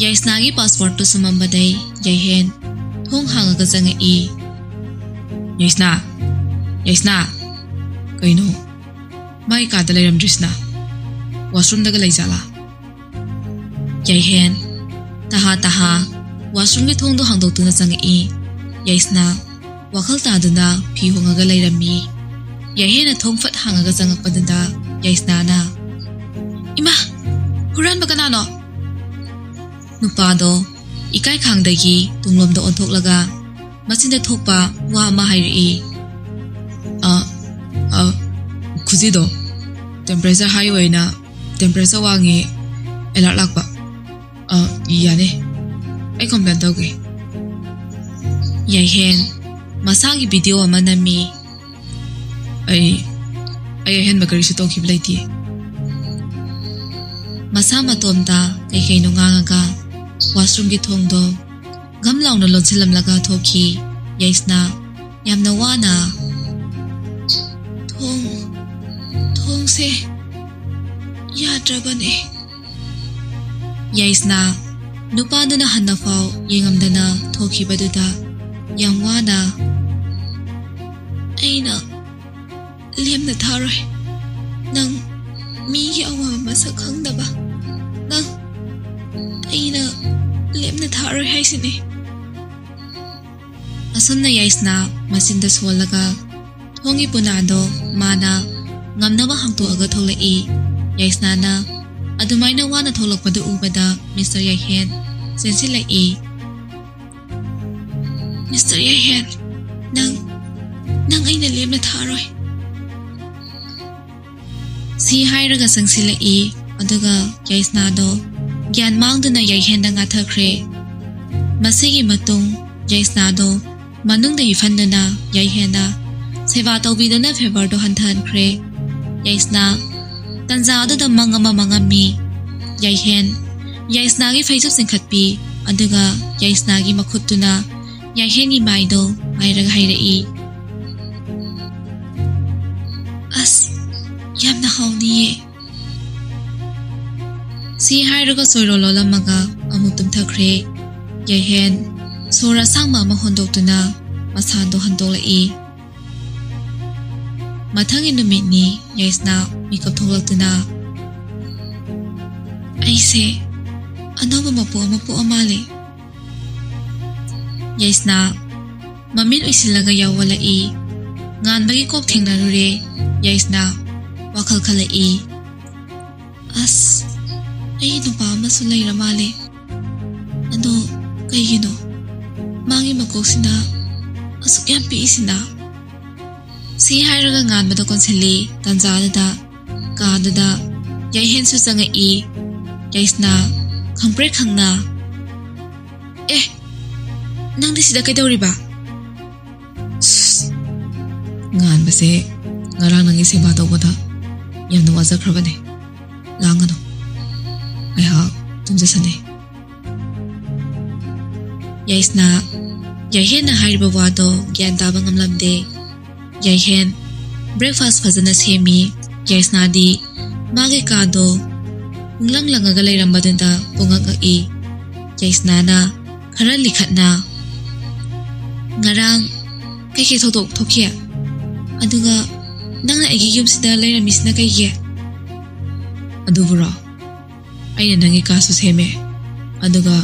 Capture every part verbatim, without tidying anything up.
ꯌꯥꯏꯁꯅꯥꯒꯤ ꯄꯥꯁꯋꯥꯔꯗꯇꯨ ꯁꯨꯝꯃꯝꯕꯗꯩ ꯌꯥꯏꯍꯦꯟ ꯊꯣꯡ ꯍꯥꯡꯉꯒ ꯆꯪꯉꯛꯏ꯫ "ꯌꯥꯏꯁꯅꯥ! ꯌꯥꯏꯁꯅꯥ!" "ꯀꯩꯅꯣ? ꯃꯥꯒꯤ ꯀꯥꯗ ꯂꯩꯔꯝꯗ꯭ꯔꯤꯁꯤꯅ? ꯋꯥꯁꯔꯨꯝꯗꯒ ꯂꯩꯖꯥꯠꯂꯥ?" ꯌꯥꯏꯍꯦꯟ ꯇꯍꯥ ꯇꯍꯥ ꯋꯥꯁꯔꯨꯝꯒꯤ ꯊꯣꯡꯗꯣ ꯍꯥꯡꯗꯣꯛꯇꯨꯅ ꯆꯪꯉꯛꯏ꯫ ꯌꯥꯏꯁꯅꯥ ꯋꯥꯈꯜ ꯇꯥꯗꯨꯅ ꯐꯤ ꯍꯣꯡꯉꯒ ꯂꯩꯔꯝꯃꯤ꯫ ꯌꯥꯏꯍꯦꯟꯅ ꯊꯣꯡ ꯐꯠ ꯍꯥꯡꯉꯒ ꯆꯪꯉꯛꯄꯗꯨꯗ ꯌꯥꯏꯁꯅꯥꯅ, "ꯏꯃꯥ! ꯍꯨꯔꯥꯟꯕ ꯀꯅꯥꯅꯣ?" ꯅꯨꯄꯥꯗꯣ ꯏꯀꯥꯏ ꯈꯥꯡꯗꯒꯤ ꯇꯨꯡꯂꯣꯝꯗ ꯑꯣꯟꯊꯣꯛꯂꯒ ꯃꯆꯤꯟꯗ ꯊꯣꯛꯄ ꯋꯥ ꯑꯃ ꯍꯥꯏꯔꯛꯏ꯫ "ꯑ, ꯑ, ꯈꯨꯖꯤꯗꯣ temperature high ꯑꯣꯏꯅ, temperature ꯋꯥꯡꯉꯤ, alert ꯂꯥꯛꯄ꯫ ꯑ, ꯌꯥꯅꯤ, ꯑꯩ complain ꯇꯧꯒꯦ꯫" ꯌꯥꯏꯍꯦꯟ ꯃꯁꯥꯒꯤ video ꯑꯃ ꯅꯝꯃꯤ꯫ "ꯑꯩ, ꯑꯩ ꯑꯍꯦꯟꯕ ꯀꯔꯤꯁꯨ ꯇꯧꯈꯤꯕ ꯂꯩꯇꯦ꯫" ꯃꯁꯥ ꯃꯇꯣꯝꯇ ꯀꯩ ꯀꯩꯅꯣ ꯉꯥꯡꯉꯒ ꯋꯥꯁꯔꯨꯝꯒꯤ ꯊꯣꯡꯗꯣ ꯒꯝ ꯂꯥꯎꯅ ꯂꯣꯟꯁꯤꯜꯂꯝꯂꯒ ꯊꯣꯛꯈꯤ꯫ ꯌꯥꯏꯁꯅꯥ ꯌꯥꯝꯅ ꯋꯥꯅ, "ꯊꯣꯡ, ꯊꯣꯡꯁꯦ ꯌꯥꯗ꯭ꯔꯕꯅꯦ꯫" ꯌꯥꯏꯁꯅꯥ ꯅꯨꯄꯥꯗꯨꯅ ꯍꯟꯅꯐꯥꯎ ꯌꯦꯡꯉꯝꯗꯅ ꯊꯣꯛꯈꯤꯕꯗꯨꯗ ꯌꯥꯝ ꯋꯥꯅ, "ꯑꯩꯅ ꯂꯦꯝꯅ ꯊꯥꯔꯣꯏ꯫ ꯅꯪ ꯃꯤꯒꯤ ꯑꯋꯥꯕ ꯃꯁꯛ ꯈꯪꯗꯕ꯫ ꯅꯪ ꯑꯩꯅ ꯂꯦꯝꯅ ꯊꯥꯔꯣꯏ ꯍꯥꯏꯁꯤꯅꯤ꯫" ꯑꯁꯨꯝꯅ ꯌꯥꯏꯁꯅꯥ ꯃꯆꯤꯟꯗ ꯁꯣꯜꯂꯒ ꯊꯣꯡꯒꯤ ꯄꯨꯅꯥꯗꯣ ꯃꯥꯅ ꯉꯝꯅꯕ ꯍꯥꯡꯇꯣꯛꯑꯒ ꯊꯣꯛꯂꯛꯏ꯫ ꯌꯥꯏꯁꯅꯥꯅ ꯑꯗꯨꯃꯥꯏꯅ ꯋꯥꯅ ꯊꯣꯛꯂꯛꯄꯗꯨ ꯎꯕꯗ ꯃꯤꯁꯇꯔ ꯌꯥꯏꯍꯦꯟ ꯆꯦꯟꯁꯤꯜꯂꯛꯏ꯫ "ꯃꯤꯁꯇꯔ ꯌꯥꯏꯍꯦꯟ, ꯅꯪ, ꯅꯪ ꯑꯩꯅ ꯂꯦꯝꯅ ꯊꯥꯔꯣꯏ꯫" ꯁꯤ ꯍꯥꯏꯔꯒ ꯆꯪꯁꯤꯜꯂꯛꯏ꯫ ꯑꯗꯨꯒ ꯌꯥꯏꯁꯅꯥꯗꯣ ꯒ꯭ꯌꯥꯟ ꯃꯥꯡꯗꯨꯅ ꯌꯥꯏꯍꯦꯟꯗ ꯉꯥꯊꯈ꯭ꯔꯦ꯫ ꯃꯁꯤꯒꯤ ꯃꯇꯨꯡ ꯌꯥꯏꯁꯅꯥꯗꯣ ꯃꯅꯨꯡꯗ ꯏꯐꯟꯗꯨꯅ ꯌꯥꯏꯍꯦꯟꯗ ꯁꯦꯕꯥ ꯇꯧꯕꯤꯗꯨꯅ feverꯗꯣ ꯍꯟꯊꯍꯟꯈ꯭ꯔꯦ꯫ ꯌꯥꯏꯁꯅꯥ ꯇꯟꯖꯥ ꯑꯗꯨꯗ ꯃꯪ ꯑꯃ ꯃꯪꯉꯝꯃꯤ꯫ ꯌꯥꯏꯍꯦꯟ ꯌꯥꯏꯁꯅꯥꯒꯤ ꯐꯩꯖꯨꯞ ꯆꯤꯡꯈꯠꯄꯤ꯫ ꯑꯗꯨꯒ ꯌꯥꯏꯁꯅꯥꯒꯤ ꯃꯈꯨꯠꯇꯨꯅ ꯌꯥꯏꯍꯦꯟꯒꯤ ꯃꯥꯏꯗꯣ ꯄꯥꯏꯔꯒ ꯍꯥꯏꯔꯛꯏ, "ꯑꯁ, ꯌꯥꯝꯅ ꯍꯥꯎꯅꯤꯌꯦ꯫" ꯁꯤ ꯍꯥꯏꯔꯒ ꯁꯣꯏꯔꯣ ꯂꯣꯜꯂꯝꯃꯒ ꯑꯃꯨꯛ ꯇꯨꯝꯊꯈ꯭ꯔꯦ꯫ ꯌꯥꯏꯍꯦꯟ ꯁꯣꯔ ꯑꯁꯥꯡꯕ ꯑꯃ ꯍꯣꯟꯗꯣꯛꯇꯨꯅ ꯃꯁꯥꯗꯣ ꯍꯟꯗꯣꯛꯂꯛꯏ꯫ ꯃꯊꯪꯒꯤ ꯅꯨꯃꯤꯠꯅꯤ꯫ ꯌꯥꯏꯁꯅꯥ ꯃꯤꯀꯞ ꯊꯣꯛꯂꯛꯇꯨꯅ, "ꯑꯩꯁꯦ ꯑꯅꯧꯕ ꯃꯄꯣꯛ ꯑꯃ ꯄꯣꯛꯑ ꯃꯥꯜꯂꯦ꯫" ꯌꯥꯏꯁꯅꯥ ꯃꯃꯤꯠ ꯎꯏꯁꯤꯜꯂꯒ ꯌꯥꯎꯋꯂꯛꯏ꯫ ꯉꯥꯟꯕꯒꯤ ꯀꯣꯛ ꯊꯦꯡꯅꯔꯨꯔꯦ꯫ ꯌꯥꯏꯁꯅꯥ ꯋꯥꯈꯜ ꯈꯜꯂꯛꯏ꯫ "ꯑꯁ, ꯑꯩ ꯅꯨꯄꯥ ꯑꯃꯁꯨ ꯂꯩꯔ ꯃꯥꯜꯂꯦ꯫ ꯑꯗꯣ ꯀꯩꯒꯤꯅꯣ ꯃꯥꯒꯤ ꯃꯀꯣꯛꯁꯤꯅ ꯑꯁꯨꯛ ꯌꯥꯝ ꯄꯤꯛꯏꯁꯤꯅ?" ꯁꯤ ꯍꯥꯏꯔꯒ ꯉꯥꯟꯕꯗꯣ ꯀꯣꯟꯁꯤꯜꯂꯤ꯫ ꯇꯥꯟꯖꯥꯗꯨꯗ ꯀꯥꯗꯨꯗ ꯌꯥꯏꯍꯦꯟꯁꯨ ꯆꯪꯉꯛꯏ꯫ ꯌꯥꯏꯁꯅꯥ ꯈꯪꯄ꯭ꯔꯦꯛ ꯈꯪꯅ, "ꯑꯦ, ꯅꯪꯗꯤ ꯁꯤꯗ ꯀꯩꯗꯧꯔꯤꯕ?" "ꯁꯁ, ꯉꯥꯟꯕꯁꯦ ꯉꯔꯥꯡ ꯅꯪꯒꯤ ꯁꯦꯕꯥ ꯇꯧꯕꯗ ꯌꯥꯝꯅ ꯋꯥꯖꯈ꯭ꯔꯕꯅꯦ꯫ ꯂꯥꯡꯒꯅꯨ, ꯑꯩꯍꯥꯛ ꯇꯨꯝꯖꯁꯅꯤ꯫" ꯌꯥꯏꯁꯅꯥ ꯌꯥꯏꯍꯦꯟꯅ ꯍꯥꯏꯔꯤꯕ ꯋꯥꯗꯣ ꯒ꯭ꯌꯥꯟ ꯇꯥꯕ ꯉꯝꯂꯝꯗꯦ꯫ ꯌꯥꯏꯍꯦꯟ breakfast ꯐꯖꯅ ꯁꯦꯝꯃꯤ꯫ ꯌꯥꯏꯁꯅꯥꯗꯤ ꯃꯥꯒꯤ ꯀꯥꯗꯣ ꯄꯨꯡꯂꯪ ꯂꯪꯉꯒ ꯂꯩꯔꯝꯕꯗꯨꯗ ꯄꯨꯡꯉꯛ ꯉꯛꯏ꯫ ꯌꯥꯏꯁꯅꯥꯅ ꯈꯔ ꯂꯤꯈꯠꯅ, "ꯉꯔꯥꯡ ꯀꯩꯀꯩ ꯊꯧꯗꯣꯛ ꯊꯣꯛꯈꯤ? ꯑꯗꯨꯒ ꯅꯪꯅ ꯑꯩꯒꯤ ꯌꯨꯝꯁꯤꯗ ꯂꯩꯔꯝꯃꯤꯁꯤꯅ ꯀꯩꯒꯤ?" "ꯑꯗꯨꯕꯨꯔꯣ, ꯑꯩꯅ ꯅꯪꯒꯤ ꯀꯥꯁꯨ ꯁꯦꯝꯃꯦ, ꯑꯗꯨꯒ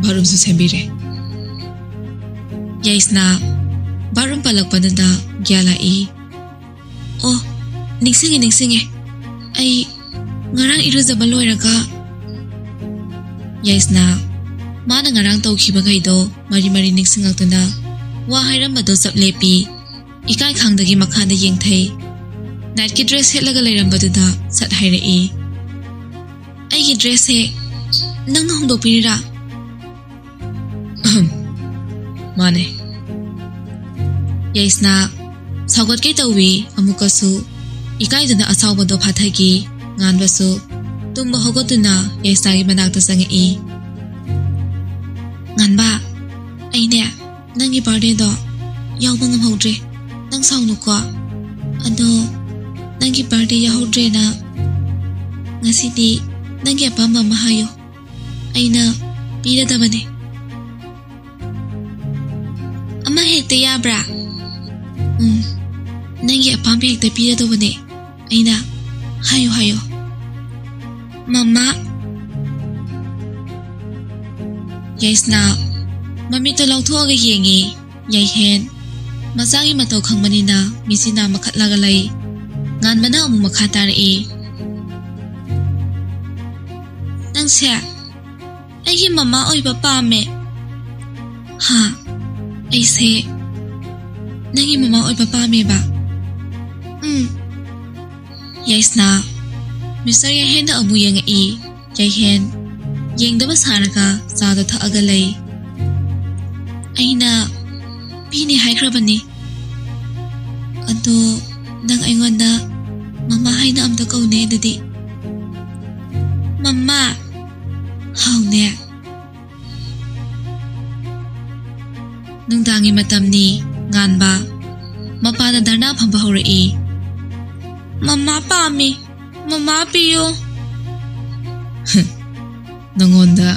ꯕꯥꯠꯔꯨꯝꯁꯨ ꯁꯦꯝꯕꯤꯔꯦ꯫" ꯌꯥꯏꯁꯅꯥ ꯕꯥꯠꯔꯨꯝ ꯄꯜꯂꯛꯄꯗꯨꯗ ꯒ꯭ꯌꯥꯟ ꯂꯥꯛꯏ꯫ "ꯑꯣ, ꯅꯤꯡꯁꯤꯡꯉꯦ, ꯅꯤꯡꯁꯤꯡꯉꯦ꯫ ꯑꯩ ꯉꯔꯥꯡ ꯏꯔꯨꯖꯕ ꯂꯣꯏꯔꯒ꯫" ꯌꯥꯏꯁꯅꯥ ꯃꯥꯅ ꯉꯔꯥꯡ ꯇꯧꯈꯤꯕꯈꯩꯗꯣ ꯃꯔꯤ ꯃꯔꯤ ꯅꯤꯡꯁꯤꯡꯂꯛꯇꯨꯅ ꯋꯥ ꯍꯥꯏꯔꯝꯕꯗꯣ ꯆꯞ ꯂꯦꯞꯄꯤ꯫ ꯏꯀꯥꯏ ꯈꯪꯗꯒꯤ ꯃꯈꯥꯗ ꯌꯦꯡꯊꯩ꯫ ꯅꯥꯏꯠꯀꯤ ꯗ꯭ꯔꯦꯁ ꯁꯦꯠꯂꯒ ꯂꯩꯔꯝꯕꯗꯨꯗ ꯁꯠ ꯍꯥꯏꯔꯛꯏ, "ꯑꯩꯒꯤ ꯗ꯭ꯔꯦꯁꯁꯦ ꯅꯪꯅ ꯍꯣꯡꯗꯣꯛꯄꯤꯔꯤꯔꯥ?" "ꯑꯍꯝ, ꯃꯥꯅꯦ꯫" ꯌꯥꯏꯁꯅꯥ ꯁꯥꯎꯒꯠꯀꯦ ꯇꯧꯏ꯫ ꯑꯃꯨꯛꯀꯁꯨ ꯏꯀꯥꯏꯗꯨꯅ ꯑꯁꯥꯎꯕꯗꯣ ꯐꯥꯊꯈꯤ꯫ ꯉꯥꯟꯕꯁꯨ ꯇꯨꯝꯕ ꯍꯧꯒꯠꯇꯨꯅ ꯌꯥꯏꯁꯅꯥꯒꯤ ꯃꯅꯥꯛꯇ ꯆꯪꯉꯛꯏ꯫ "ꯉꯥꯟꯕ, ꯑꯩꯅꯦ ꯅꯪꯒꯤ ꯕꯥꯔꯗꯦꯗꯣ ꯌꯥꯎꯕ ꯉꯝꯍꯧꯗ꯭ꯔꯦ꯫ ꯅꯪ ꯁꯥꯎꯅꯨꯀꯣ꯫ ꯑꯗꯣ ꯅꯪꯒꯤ ꯕꯥꯔꯗꯦ ꯌꯥꯎꯍꯧꯗ꯭ꯔꯦꯅ ꯉꯁꯤꯗꯤ ꯅꯪꯒꯤ ꯑꯄꯥꯝꯕ ꯑꯃ ꯍꯥꯏꯌꯨ, ꯑꯩꯅ ꯄꯤꯔꯗꯕꯅꯦ꯫ ꯑꯃ ꯍꯦꯛꯇ ꯌꯥꯕ꯭ꯔꯥ? ꯎꯝ, ꯅꯪꯒꯤ ꯑꯄꯥꯝꯕ ꯍꯦꯛꯇ ꯄꯤꯔꯗꯧꯕꯅꯦ ꯑꯩꯅ꯫ ꯍꯥꯏꯌꯨ, ꯍꯥꯏꯌꯨ꯫ ꯃꯃꯥ꯫ ꯌꯥꯏꯁꯅꯥ ꯃꯃꯤꯠꯇꯣ ꯂꯧꯊꯣꯛꯑꯒ ꯌꯦꯡꯉꯤ꯫ ꯌꯥꯏꯍꯦꯟ ꯃꯆꯥꯒꯤ ꯃꯇꯧ ꯈꯪꯕꯅꯤꯅ ꯃꯤꯠꯁꯤ ꯅꯥ ꯃꯈꯠꯂꯒ ꯂꯩ꯫ ꯉꯥꯟꯕꯅ ꯑꯃꯨꯛ ꯃꯈꯥ ꯇꯥꯔꯛꯏ꯫ "ꯅꯪꯁꯦ ꯑꯩꯒꯤ ꯃꯃꯥ ꯑꯣꯏꯕ ꯄꯥꯝꯃꯦ"꯫ "ꯍꯥ? ꯑꯩꯁꯦ ꯅꯪꯒꯤ ꯃꯃꯥ ꯑꯣꯏꯕ ꯄꯥꯝꯃꯦꯕ?" "ꯎꯝ"꯫ ꯌꯥꯏꯁꯅꯥ ꯃꯤꯁꯇꯔ ꯌꯥꯏꯍꯦꯟꯗ ꯑꯃꯨꯛ ꯌꯦꯡꯉꯛꯏ꯫ ꯌꯥꯏꯍꯦꯟ ꯌꯦꯡꯗꯕ ꯁꯥꯔꯒ ꯆꯥꯗꯣ ꯊꯛꯑꯒ ꯂꯩ꯫ "ꯑꯩꯅ ꯄꯤꯅꯤ ꯍꯥꯏꯈ꯭ꯔꯕꯅꯤ꯫ ꯑꯗꯣ ꯅꯪ ꯑꯩꯉꯣꯟꯗ ꯃꯃꯥ ꯍꯥꯏꯅ ꯑꯝꯇ ꯀꯧꯅꯦ ꯑꯗꯨꯗꯤ"꯫ "ꯃꯃꯥ"꯫ "ꯍꯥꯎꯅꯦ"꯫ ꯅꯨꯡꯗꯥꯡꯒꯤ ꯃꯇꯝꯅꯤ꯫ ꯉꯥꯟꯕ ꯃꯄꯥꯗ ꯙꯔꯅꯥ ꯐꯝꯕ ꯍꯧꯔꯛꯏ꯫ "ꯃꯃꯥ ꯄꯥꯝꯃꯤ, ꯃꯃꯥ ꯄꯤꯌꯨ"꯫ "ꯅꯪꯉꯣꯟꯗ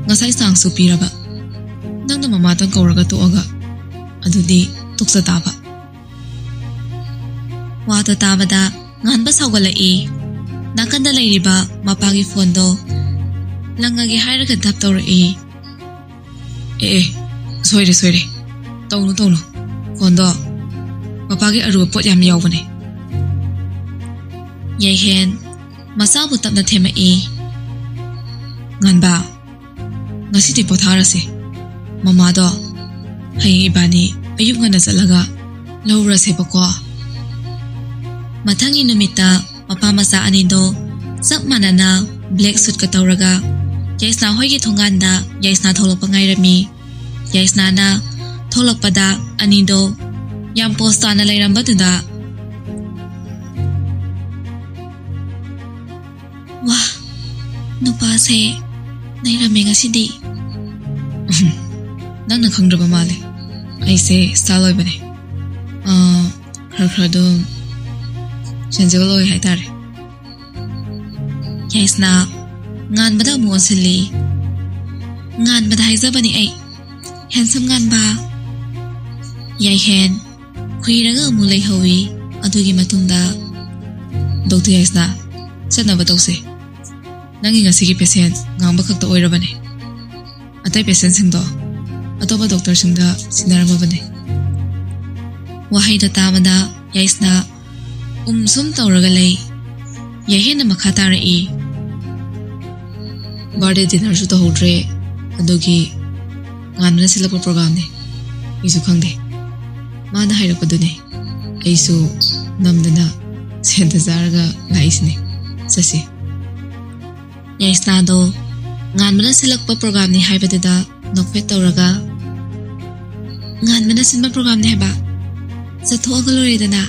ꯉꯁꯥꯏ ꯆꯥꯟꯁꯁꯨ ꯄꯤꯔꯕ, ꯅꯪꯅ ꯃꯃꯥꯗꯪ ꯀꯧꯔꯒ ꯇꯣꯛꯑꯒ, ꯑꯗꯨꯗꯤ ꯇꯣꯛꯆ ꯇꯥꯕ"꯫ ꯋꯥꯗꯣ ꯇꯥꯕꯗ ꯉꯥꯟꯕ ꯁꯥꯎꯒꯠꯂꯛꯏ꯫ ꯅꯥꯀꯟꯗ ꯂꯩꯔꯤꯕ ꯃꯄꯥꯒꯤ ꯐꯣꯟꯗꯣ ꯂꯪꯉꯒꯦ ꯍꯥꯏꯔꯒ ꯙꯞ ꯇꯧꯔꯛꯏ꯫ "ꯑꯦ, ꯑꯦ, ꯁꯣꯏꯔꯦ, ꯁꯣꯏꯔꯦ꯫ ꯇꯧꯅꯨ, ꯇꯧꯅꯨ꯫ ꯐꯣꯟꯗꯣ ꯃꯄꯥꯒꯤ ꯑꯔꯨꯕ ꯄꯣꯠ ꯌꯥꯝ ꯌꯥꯎꯕꯅꯦ"꯫ ꯌꯥꯏꯍꯦꯟ ꯃꯆꯥꯕꯨ ꯇꯞꯅ ꯊꯦꯝꯃꯛꯏ꯫ "ꯉꯥꯟꯕ, ꯉꯁꯤꯗꯤ ꯄꯣꯊꯥꯔꯁꯦ꯫ ꯃꯃꯥꯗꯣ ꯍꯌꯦꯡ ꯏꯕꯥꯅꯤ ꯑꯌꯨꯛ ꯉꯟꯅ ꯆꯠꯂꯒ ꯂꯧꯔꯁꯦꯕꯀꯣ"꯫ ꯃꯊꯪꯒꯤ ꯅꯨꯃꯤꯠꯇ ꯃꯄꯥ ꯃꯆꯥ ꯑꯅꯤꯗꯣ ꯆꯞ ꯃꯥꯟꯅꯅ ꯕ꯭ꯂꯦꯛ ꯁꯨꯠꯀ ꯇꯧꯔꯒ ꯌꯥꯏꯁꯅꯥ ꯍꯣꯏꯒꯤ ꯊꯣꯡꯒꯥꯟꯗ ꯌꯥꯏꯁꯅꯥ ꯊꯣꯛꯂꯛꯄ ꯉꯥꯏꯔꯝꯃꯤ꯫ ꯌꯥꯏꯁꯅꯥꯅ ꯊꯣꯛꯂꯛꯄꯗ ꯑꯅꯤꯗꯣ ꯌꯥꯝ ꯄꯣꯁ ꯇꯥꯅ ꯂꯩꯔꯝꯕꯗꯨꯗ, "ꯋꯥ, ꯅꯨꯄꯥꯁꯦ ꯅꯩꯔꯝꯃꯦ ꯉꯁꯤꯗꯤ"꯫ "ꯅꯪꯅ ꯈꯪꯗ꯭ꯔꯕ ꯃꯥꯜꯂꯦ꯫ ꯑꯩꯁꯦ ꯁ꯭ꯇꯥꯏꯜ ꯑꯣꯏꯕꯅꯦ꯫ ꯑꯥ, ꯈꯔ ꯈꯔ ꯑꯗꯨꯝ ꯁꯦꯟꯖꯦꯜ ꯑꯣꯏ ꯍꯥꯏꯇꯥꯔꯦ"꯫ ꯌꯥꯏꯁꯅꯥ ꯉꯥꯟꯕꯗ ꯑꯃꯨꯛ ꯑꯣꯟꯁꯤꯜꯂꯤ꯫ ꯉꯥꯟꯕꯗ ꯍꯥꯏꯖꯕꯅꯤ ꯑꯩ, ꯍꯦꯟꯁꯝ ꯉꯥꯟꯕ꯫ ꯌꯥꯏꯍꯦꯟ ꯈꯨꯏꯔꯒ ꯑꯃꯨꯛ ꯂꯩꯍꯧꯏ꯫ ꯑꯗꯨꯒꯤ ꯃꯇꯨꯡꯗ, "ꯗꯣꯛꯇꯔ ꯌꯥꯏꯁꯅꯥ, ꯆꯠꯅꯕ ꯇꯧꯁꯦ꯫ ꯅꯪꯒꯤ ꯉꯁꯤꯒꯤ ꯄꯦꯁꯦꯟ ꯉꯥꯡꯕ ꯈꯛꯇ ꯑꯣꯏꯔꯕꯅꯦ꯫ ꯑꯇꯩ ꯄꯦꯁꯦꯟꯁꯤꯡꯗꯣ ꯑꯇꯣꯞꯄ ꯗꯣꯛꯇꯔꯁꯤꯡꯗ ꯁꯤꯟꯅꯔꯝꯃꯕꯅꯦ꯫" ꯋꯥꯍꯩꯗꯣ ꯇꯥꯕꯗ ꯌꯥꯏꯁꯅꯥ ꯎꯝ ꯁꯨꯝ ꯇꯧꯔꯒ ꯂꯩ꯫ ꯌꯥꯏꯍꯦꯟꯅ ꯃꯈꯥ ꯇꯥꯔꯛꯏ, "ꯕꯥꯔꯗꯦ ꯗꯤꯅꯔꯁꯨ ꯇꯧꯍꯧꯗ꯭ꯔꯦ, ꯑꯗꯨꯒꯤ ꯉꯥꯟꯕꯅ ꯁꯤꯜꯂꯛꯄ ꯄ꯭ꯔꯣꯒꯥꯝꯅꯦ꯫ ꯑꯩꯁꯨ ꯈꯪꯗꯦ, ꯃꯥꯅ ꯍꯥꯏꯔꯛꯄꯗꯨꯅꯦ꯫ ꯑꯩꯁꯨ ꯅꯝꯗꯅ ꯁꯦꯟꯇ ꯆꯥꯔꯒ ꯂꯥꯛꯏꯁꯤꯅꯦ꯫ ꯆꯠꯁꯤ꯫" ꯌꯥꯏꯁꯅꯥꯗꯣ ꯉꯥꯟꯕꯅ ꯁꯤꯜꯂꯛꯄ ꯄ꯭ꯔꯣꯒꯥꯝꯅꯤ ꯍꯥꯏꯕꯗꯨꯗ ꯅꯣꯛꯐꯦꯠ ꯇꯧꯔꯒ, "ꯉꯥꯟꯕꯅ ꯁꯤꯟꯕ ꯄ꯭ꯔꯣꯒꯥꯝꯅꯤ ꯍꯥꯏꯕ? ꯆꯠꯊꯣꯛꯑꯒ ꯂꯣꯏꯔꯦꯗꯅ꯫"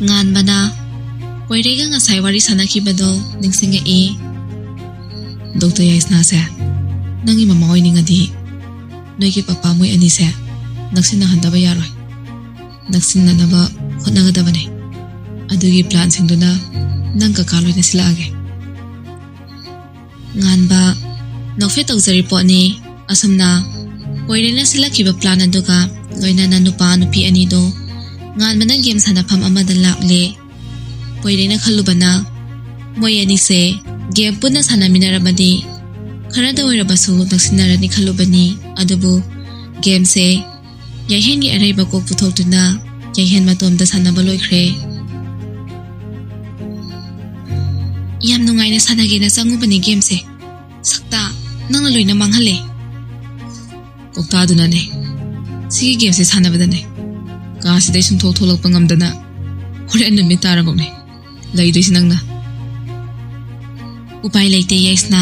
ꯉꯥꯟꯕꯅ ꯀꯣꯏꯔꯩꯒ ꯉꯁꯥꯏ ꯋꯥꯔꯤ ꯁꯥꯟꯅꯈꯤꯕꯗꯣ ꯅꯤꯡꯁꯤꯡꯉꯛꯏ꯫ "ꯗꯣꯛꯇꯔ ꯌꯥꯏꯁꯅꯥꯁꯦ ꯅꯪꯒꯤ ꯃꯃꯥ ꯑꯣꯏꯅꯤꯡꯉꯗꯤ ꯅꯣꯏꯒꯤ ꯄꯄꯥ ꯃꯣꯏ ꯑꯅꯤꯁꯦ ꯅꯛꯁꯤꯟꯅꯍꯟꯗꯕ ꯌꯥꯔꯣꯏ꯫ ꯅꯛꯁꯤꯟꯅꯅꯕ ꯍꯣꯠꯅꯒꯗꯕꯅꯦ꯫ ꯑꯗꯨꯒꯤ ꯄ꯭ꯂꯥꯟꯁꯤꯡꯗꯨꯅ ꯅꯪ ꯀꯀꯥ ꯂꯣꯏꯅ ꯁꯤꯜꯂꯛꯑꯒꯦ꯫" ꯉꯥꯟꯕ ꯅꯣꯛꯐꯦꯠ ꯇꯧꯖꯔꯤ ꯄꯣꯠꯅꯤ꯫ ꯑꯁꯨꯝꯅ ꯀꯣꯏꯔꯦꯅ ꯁꯤꯜꯂꯛꯈꯤꯕ ꯄ꯭ꯂꯥꯟ ꯑꯗꯨꯒ ꯂꯣꯏꯅꯅ ꯅꯨꯄꯥ ꯅꯨꯄꯤ ꯑꯅꯤꯗꯣ ꯉꯥꯟꯕꯅ ꯒꯦꯝ ꯁꯥꯟꯅꯐꯝ ꯑꯃꯗ ꯂꯥꯛꯂꯦ꯫ ꯀꯣꯏꯔꯦꯅ ꯈꯜꯂꯨꯕꯅ ꯃꯣꯏ ꯑꯅꯤꯁꯦ ꯒꯦꯝ ꯄꯨꯟꯅ ꯁꯥꯟꯅꯃꯤꯟꯅꯔꯕꯗꯤ ꯈꯔꯗ ꯑꯣꯏꯔꯕꯁꯨ ꯅꯛꯁꯤꯟꯅꯔꯅꯤ ꯈꯜꯂꯨꯕꯅꯤ꯫ ꯑꯗꯨꯕꯨ ꯒꯦꯝꯁꯦ ꯌꯥꯏꯍꯦꯟꯒꯤ ꯑꯔꯩꯕ ꯀꯣꯛ ꯄꯨꯊꯣꯛꯇꯨꯅ ꯌꯥꯏꯍꯦꯟ ꯃꯇꯣꯝꯇ ꯁꯥꯟꯅꯕ ꯂꯣꯏꯈ꯭ꯔꯦ꯫ "ꯌꯥꯝ ꯅꯨꯡꯉꯥꯏꯅ ꯁꯥꯟꯅꯒꯦꯅ ꯆꯪꯉꯨꯕꯅꯦ ꯒꯦꯝꯁꯦ꯫ ꯁꯛꯇ ꯅꯪꯅ ꯂꯣꯏꯅ ꯃꯥꯡꯍꯜꯂꯦ꯫" "ꯀꯧꯇꯥꯗꯨꯅꯅꯦ꯫ ꯁꯤꯒꯤ ꯒꯦꯝꯁꯦ ꯁꯥꯟꯅꯕꯗꯅꯦ ꯀꯥꯁꯤꯗꯩ ꯁꯨꯝꯊꯣꯛ ꯊꯣꯛꯂꯛꯄ ꯉꯝꯗꯅ ꯍꯣꯔꯦꯟ ꯅꯨꯃꯤꯠ ꯇꯥꯔꯐꯥꯎꯅꯦ ꯂꯩꯗꯣꯏꯁꯤ ꯅꯪꯅ꯫" ꯎꯄꯥꯏ ꯂꯩꯇꯦ ꯌꯥꯏꯁꯅꯥ꯫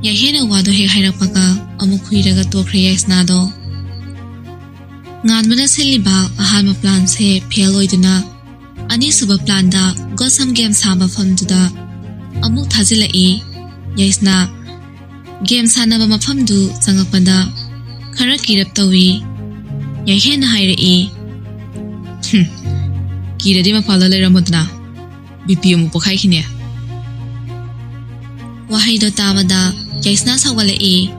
ꯌꯥꯏꯍꯦꯟꯅ ꯋꯥꯗꯣ ꯍꯦꯛ ꯍꯥꯏꯔꯛꯄꯒ ꯑꯃꯨꯛ ꯈꯨꯏꯔꯒ ꯇꯣꯛꯈ꯭ꯔꯦ ꯌꯥꯏꯁꯅꯥꯗꯣ꯫ ꯉꯥꯟꯕꯅ ꯁꯤꯜꯂꯤꯕ ꯑꯍꯥꯟꯕ ꯄ꯭ꯂꯥꯟꯁꯦ ꯐꯦꯜ ꯑꯣꯏꯗꯨꯅ ꯑꯅꯤꯁꯨꯕ ꯄ꯭ꯂꯥꯟꯗ ꯒꯣꯁꯝ ꯒꯦꯝ ꯁꯥꯕ ꯃꯐꯝꯗꯨꯗ ꯑꯃꯨꯛ ꯊꯥꯖꯤꯜꯂꯛꯏ꯫ ꯌꯥꯏꯁꯅꯥ ꯒꯦꯝ ꯁꯥꯟꯅꯕ ꯃꯐꯝꯗꯨ ꯆꯪꯉꯛꯄꯗ ꯈꯔ ꯀꯤꯔꯞ ꯇꯧꯏ꯫ ꯌꯥꯏꯍꯦꯟꯅ ꯍꯥꯏꯔꯛꯏ, "ꯍꯨꯝ, ꯀꯤꯔꯗꯤ ꯃꯄꯥꯟꯗ ꯂꯩꯔꯝꯃꯣꯗꯅ, ꯕꯤ ꯄꯤ ꯑꯃꯨꯛ ꯄꯣꯛꯈꯥꯏꯈꯤꯅꯦ꯫" ꯋꯥꯍꯩꯗꯣ ꯇꯥꯕꯗ ꯌꯥꯏꯁꯅꯥ ꯁꯥꯎꯒꯠꯂꯛꯏ꯫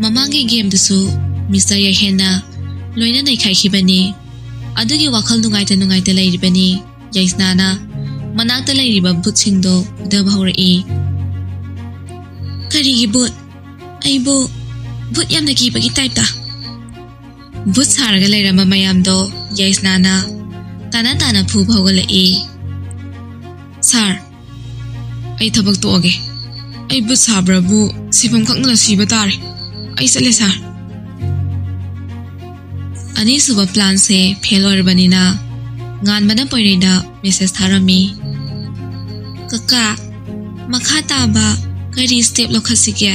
ꯃꯃꯥꯡꯒꯤ ꯒꯦꯝꯗꯨꯁꯨ ꯃꯤꯁꯇꯔ ꯌꯥꯏꯍꯦꯟꯅ ꯂꯣꯏꯅ ꯅꯩꯈꯥꯏꯈꯤꯕꯅꯤ꯫ ꯑꯗꯨꯒꯤ ꯋꯥꯈꯜ ꯅꯨꯡꯉꯥꯏꯇ ꯅꯨꯡꯉꯥꯏꯇ ꯂꯩꯔꯤꯕꯅꯤ꯫ ꯌꯥꯏꯁꯅꯥꯅ ꯃꯅꯥꯛꯇ ꯂꯩꯔꯤꯕ ꯚꯨꯠꯁꯤꯡꯗꯣ ꯐꯨꯗꯕ ꯍꯧꯔꯛꯏ꯫ "ꯀꯔꯤꯒꯤ ꯚꯨꯠ? ꯑꯩꯕꯨ ꯚꯨꯠ ꯌꯥꯝꯅ ꯀꯤꯕꯒꯤ ꯇꯥꯏꯞꯇ?" ꯚꯨꯠ ꯁꯥꯔꯒ ꯂꯩꯔꯝꯕ ꯃꯌꯥꯝꯗꯣ ꯌꯥꯏꯁꯅꯥꯅ ꯇꯥꯅ ꯇꯥꯅ ꯐꯨꯕ ꯍꯧꯒꯠꯂꯛꯏ꯫ "ꯁꯥꯔ, ꯑꯩ ꯊꯕꯛ ꯇꯣꯛꯑꯒꯦ꯫ ꯑꯩ ꯚꯨꯠ ꯁꯥꯕ꯭ꯔꯕꯨ ꯁꯤꯐꯝ ꯈꯪꯗꯅ ꯁꯤꯕ ꯇꯥꯔꯦ꯫ ꯑꯩ ꯆꯠꯂꯦ, ꯁꯥꯔ꯫" ꯑꯅꯤꯁꯨꯕ ꯄ꯭ꯂꯥꯟꯁꯦ ꯐꯦꯜ ꯑꯣꯏꯔꯕꯅꯤꯅ ꯉꯥꯟꯕꯅ ꯄꯣꯏꯔꯩꯗ ꯃꯦꯁꯦꯖ ꯊꯥꯔꯝꯃꯤ꯫ "ꯀꯀꯥ, ꯃꯈꯥ ꯇꯥꯕ ꯀꯔꯤ ꯁ꯭ꯇꯦꯞ ꯂꯧꯈꯠꯁꯤꯒꯦ?"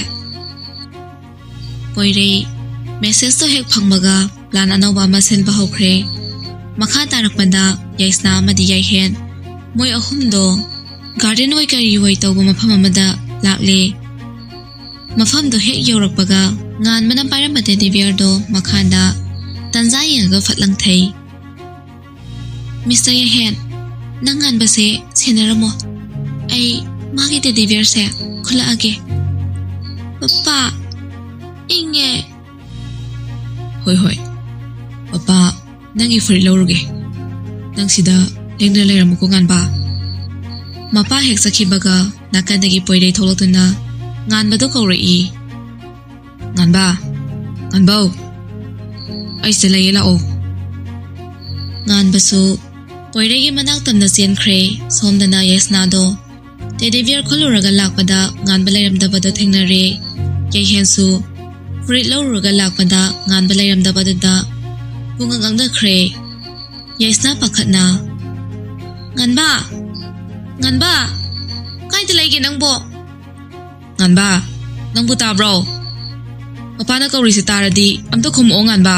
ꯄꯣꯏꯔꯩ ꯃꯦꯁꯦꯖꯇꯣ ꯍꯦꯛ ꯐꯪꯕꯒ ꯄ꯭ꯂꯥꯟ ꯑꯅꯧꯕ ꯑꯃ ꯁꯤꯟꯕ ꯍꯧꯈ꯭ꯔꯦ꯫ ꯃꯈꯥ ꯇꯥꯔꯛꯄꯗ ꯌꯥꯏꯁꯅꯥ ꯑꯃꯗꯤ ꯌꯥꯏꯍꯦꯟ, ꯃꯣꯏ ꯑꯍꯨꯝꯗꯣ ꯒꯥꯔꯗꯦꯟ ꯑꯣꯏ ꯀꯔꯤ ꯑꯣꯏ ꯇꯧꯕ ꯃꯐꯝ ꯑꯃꯗ ꯂꯥꯛꯂꯦ꯫ ꯃꯐꯝꯗꯣ ꯍꯦꯛ ꯌꯧꯔꯛꯄꯒ ꯉꯥꯟꯕꯅ ꯄꯥꯏꯔꯝꯕ ꯇꯦꯗꯤ ꯕꯤꯌꯔꯗꯣ ꯃꯈꯥꯗ ꯇꯟꯖꯥ ꯌꯦꯡꯉꯒ ꯐꯠ ꯂꯪꯊꯩ꯫ "ꯃꯤꯁꯇꯔ ꯌꯥꯏꯍꯦꯟ, ꯅꯪ ꯉꯥꯟꯕꯁꯦ ꯁꯦꯟꯅꯔꯝꯃꯣ꯫ ꯑꯩ ꯃꯥꯒꯤ ꯇꯦꯗꯤ ꯕꯤꯌꯔꯁꯦ ꯈꯨꯜꯂꯛꯑꯒꯦ꯫" "ꯄꯄꯥ, ꯏꯪꯉꯦ꯫" "ꯍꯣꯏ, ꯍꯣꯏ꯫ ꯄꯄꯥ, ꯅꯪꯒꯤ ꯐꯨꯔꯤꯠ ꯂꯧꯔꯨꯒꯦ꯫ ꯅꯪ ꯁꯤꯗ ꯂꯦꯡꯗꯅ ꯂꯩꯔꯝꯃꯨꯀꯣ, ꯉꯥꯟꯕ꯫" ꯃꯄꯥ ꯍꯦꯛ ꯆꯠꯈꯤꯕꯒ ꯅꯥꯀꯟꯗꯒꯤ ꯄꯣꯏꯔꯩ ꯊꯣꯛꯂꯛꯇꯨꯅ ꯉꯥꯟꯕꯗꯣ ꯀꯧꯔꯛꯏ꯫ "ꯉꯥꯟꯕ, ꯉꯥꯟꯕꯧ, ꯑꯩ ꯁꯤꯗ ꯂꯩꯌꯦ, ꯂꯥꯛꯑꯣ꯫" ꯉꯥꯟꯕꯁꯨ ꯄꯣꯏꯔꯩꯒꯤ ꯃꯅꯥꯛ ꯇꯝꯅ ꯆꯦꯟꯈ꯭ꯔꯦ꯫ ꯁꯣꯝꯗꯅ ꯌꯥꯏꯁꯅꯥꯗꯣ ꯇꯦꯗꯤ ꯕꯤꯌꯔ ꯈꯨꯜꯂꯨꯔꯒ ꯂꯥꯛꯄꯗ ꯉꯥꯟꯕ ꯂꯩꯔꯝꯗꯕꯗꯣ ꯊꯦꯡꯅꯔꯦ꯫ ꯌꯥꯏꯍꯦꯟꯁꯨ ꯐꯨꯔꯤꯠ ꯂꯧꯔꯨꯔꯒ ꯂꯥꯛꯄꯗ ꯉꯥꯟꯕ ꯂꯩꯔꯝꯗꯕꯗꯨꯗ ꯄꯨꯡꯉꯛ ꯉꯛꯅꯈ꯭ꯔꯦ꯫ ꯌꯥꯏꯁꯅꯥ ꯄꯥꯈꯠꯅ, "ꯉꯥꯟꯕ! ꯉꯥꯟꯕ! ꯀꯥꯏꯗ ꯂꯩꯒꯦ ꯅꯪꯕꯣ?" "ꯉꯥꯟꯕ, ꯅꯪꯕꯨ ꯇꯥꯕ꯭ꯔꯣ? ꯄꯄꯥꯅ ꯀꯧꯔꯤꯁꯦ ꯇꯥꯔꯗꯤ ꯑꯝꯇ ꯈꯨꯝꯃꯛꯑꯣ, ꯉꯥꯟꯕ꯫"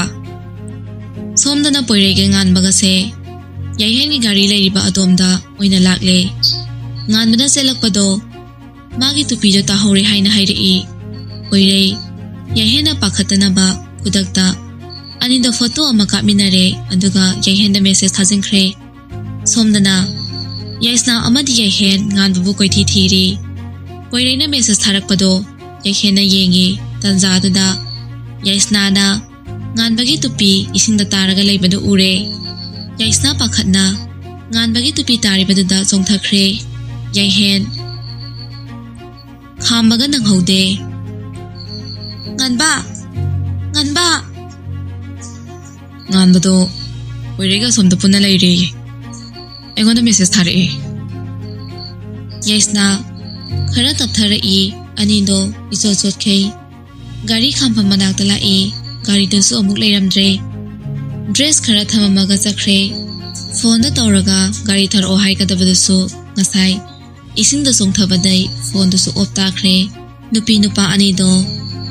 ꯁꯣꯝꯗꯅ ꯄꯣꯏꯔꯩꯒ ꯉꯥꯟꯕꯒꯁꯦ ꯌꯥꯏꯍꯦꯟꯒꯤ ꯒꯥꯔꯤ ꯂꯩꯔꯤꯕ ꯑꯗꯣꯝꯗ ꯑꯣꯏꯅ ꯂꯥꯛꯂꯦ꯫ ꯉꯥꯟꯕꯅ ꯆꯦꯜꯂꯛꯄꯗꯣ ꯃꯥꯒꯤ ꯇꯨꯄꯤꯗꯣ ꯇꯥꯍꯧꯔꯦ ꯍꯥꯏꯅ ꯍꯥꯏꯔꯛꯏ꯫ ꯄꯣꯏꯔꯩ ꯌꯥꯏꯍꯦꯟꯅ ꯄꯥꯈꯠꯇꯅꯕ ꯈꯨꯗꯛꯇ ꯑꯅꯤꯗꯣ ꯐꯣꯇꯣ ꯑꯃ ꯀꯥꯞꯃꯤꯟꯅꯔꯦ, ꯑꯗꯨꯒ ꯌꯥꯏꯍꯦꯟꯗ ꯃꯦꯁꯦꯖ ꯊꯥꯖꯤꯟꯈ꯭ꯔꯦ꯫ ꯁꯣꯝꯗꯅ ꯌꯥꯏꯁꯅꯥ ꯑꯃꯗꯤ ꯌꯥꯏꯍꯦꯟ ꯉꯥꯟꯕꯕꯨ ꯀꯣꯏꯊꯤ ꯊꯤꯔꯤ꯫ ꯄꯣꯏꯔꯩꯅ ꯃꯦꯁꯦꯖ ꯊꯥꯔꯛꯄꯗꯣ ꯌꯥꯏꯍꯦꯟꯅ ꯌꯦꯡꯉꯤ꯫ ꯇꯟꯖꯥꯗꯨꯗ ꯌꯥꯏꯁꯅꯥꯅ ꯉꯥꯟꯕꯒꯤ ꯇꯨꯄꯤ ꯏꯁꯤꯡꯗ ꯇꯥꯔꯒ ꯂꯩꯕꯗꯨ ꯎꯔꯦ꯫ ꯌꯥꯏꯁꯅꯥ ꯄꯥꯈꯠꯅ ꯉꯥꯟꯕꯒꯤ ꯇꯨꯄꯤ ꯇꯥꯔꯤꯕꯗꯨꯗ ꯆꯣꯡꯊꯈ꯭ꯔꯦ꯫ ꯌꯥꯏꯍꯦꯟ ꯈꯥꯝꯕꯒ ꯅꯪꯍꯧꯗꯦ꯫ "ꯉꯥꯟꯕ! ꯉꯥꯟꯕ!" ꯉꯥꯟꯕꯗꯣ ꯄꯣꯏꯔꯩꯒ ꯑꯁꯣꯝꯗ ꯄꯨꯟꯅ ꯂꯩꯔꯦꯌꯦ꯫ ꯑꯩꯉꯣꯟꯗ ꯃꯦꯁꯦꯖ ꯊꯥꯔꯛꯑꯦ꯫ ꯌꯥꯏꯁꯅꯥ ꯈꯔ ꯇꯞꯊꯔꯛꯏ꯫ ꯑꯅꯤꯗꯣ ꯏꯆꯣꯠ ꯆꯣꯠꯈꯩ ꯒꯥꯔꯤ ꯈꯥꯝꯐꯝ ꯃꯅꯥꯛꯇ ꯂꯥꯛꯏ꯫ ꯒꯥꯔꯤꯗꯨꯁꯨ ꯑꯃꯨꯛ ꯂꯩꯔꯝꯗ꯭ꯔꯦ꯫ ꯗ꯭ꯔꯦꯁ ꯈꯔ ꯊꯝꯃꯝꯃꯒ ꯆꯠꯈ꯭ꯔꯦ꯫ ꯐꯣꯟꯗ ꯇꯧꯔꯒ ꯒꯥꯔꯤ ꯊꯥꯔꯛꯑꯣ ꯍꯥꯏꯒꯗꯕꯗꯨꯁꯨ ꯉꯁꯥꯏ ꯏꯁꯤꯡꯗ ꯆꯣꯡꯊꯕꯗꯩ ꯐꯣꯟꯗꯨꯁꯨ ꯑꯣꯞ ꯇꯥꯈ꯭ꯔꯦ꯫ ꯅꯨꯄꯤ ꯅꯨꯄꯥ ꯑꯅꯤꯗꯣ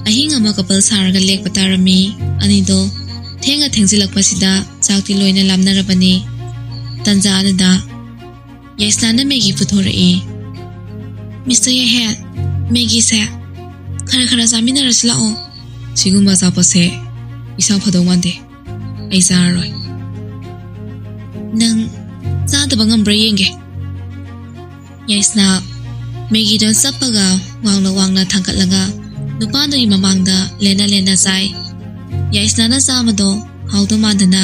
ꯑꯍꯤꯡ ꯑꯃ ꯀꯄꯜ ꯁꯥꯔꯒ ꯂꯦꯛꯄ ꯇꯥꯔꯝꯃꯤ꯫ ꯑꯅꯤꯗꯣ ꯊꯦꯡꯅ ꯊꯦꯡꯖꯤꯜꯂꯛꯄꯁꯤꯗ ꯆꯥꯛꯇꯤ ꯂꯣꯏꯅ ꯂꯥꯝꯅꯔꯕꯅꯤ꯫ ꯇꯟꯖꯥ ꯑꯗꯨꯗ ꯌꯥꯏꯁꯅꯥꯅ ꯃꯦꯒꯤ ꯄꯨꯊꯣꯔꯛꯏ꯫ "ꯃꯤꯁꯇꯔ ꯌꯥꯏꯍꯦꯟ, ꯃꯦꯒꯤꯁꯦ ꯈꯔ ꯈꯔ ꯆꯥꯃꯤꯟꯅꯔꯁꯤ ꯂꯥꯛꯑꯣ꯫" "ꯁꯤꯒꯨꯝꯕ ꯑꯆꯥꯄꯣꯠꯁꯦ ꯏꯁꯥ ꯐꯗꯧ ꯃꯥꯟꯗꯦ꯫ ꯑꯩ ꯆꯥꯔꯔꯣꯏ꯫" "ꯅꯪ ꯆꯥꯗꯕ ꯉꯝꯕ꯭ꯔꯥ ꯌꯦꯡꯒꯦ꯫" ꯌꯥꯏꯁꯅꯥ ꯃꯦꯒꯤꯗꯣ ꯆꯞꯄꯒ ꯋꯥꯡꯅ ꯋꯥꯡꯅ ꯊꯥꯡꯒꯠꯂꯒ ꯅꯨꯄꯥꯗꯨꯒꯤ ꯃꯃꯥꯡꯗ ꯂꯦꯟꯅ ꯂꯦꯟꯅ ꯆꯥꯏ꯫ ꯌꯥꯏꯁꯅꯥꯅ ꯆꯥꯕꯗꯣ ꯍꯥꯎꯗꯧ ꯃꯥꯟꯗꯅ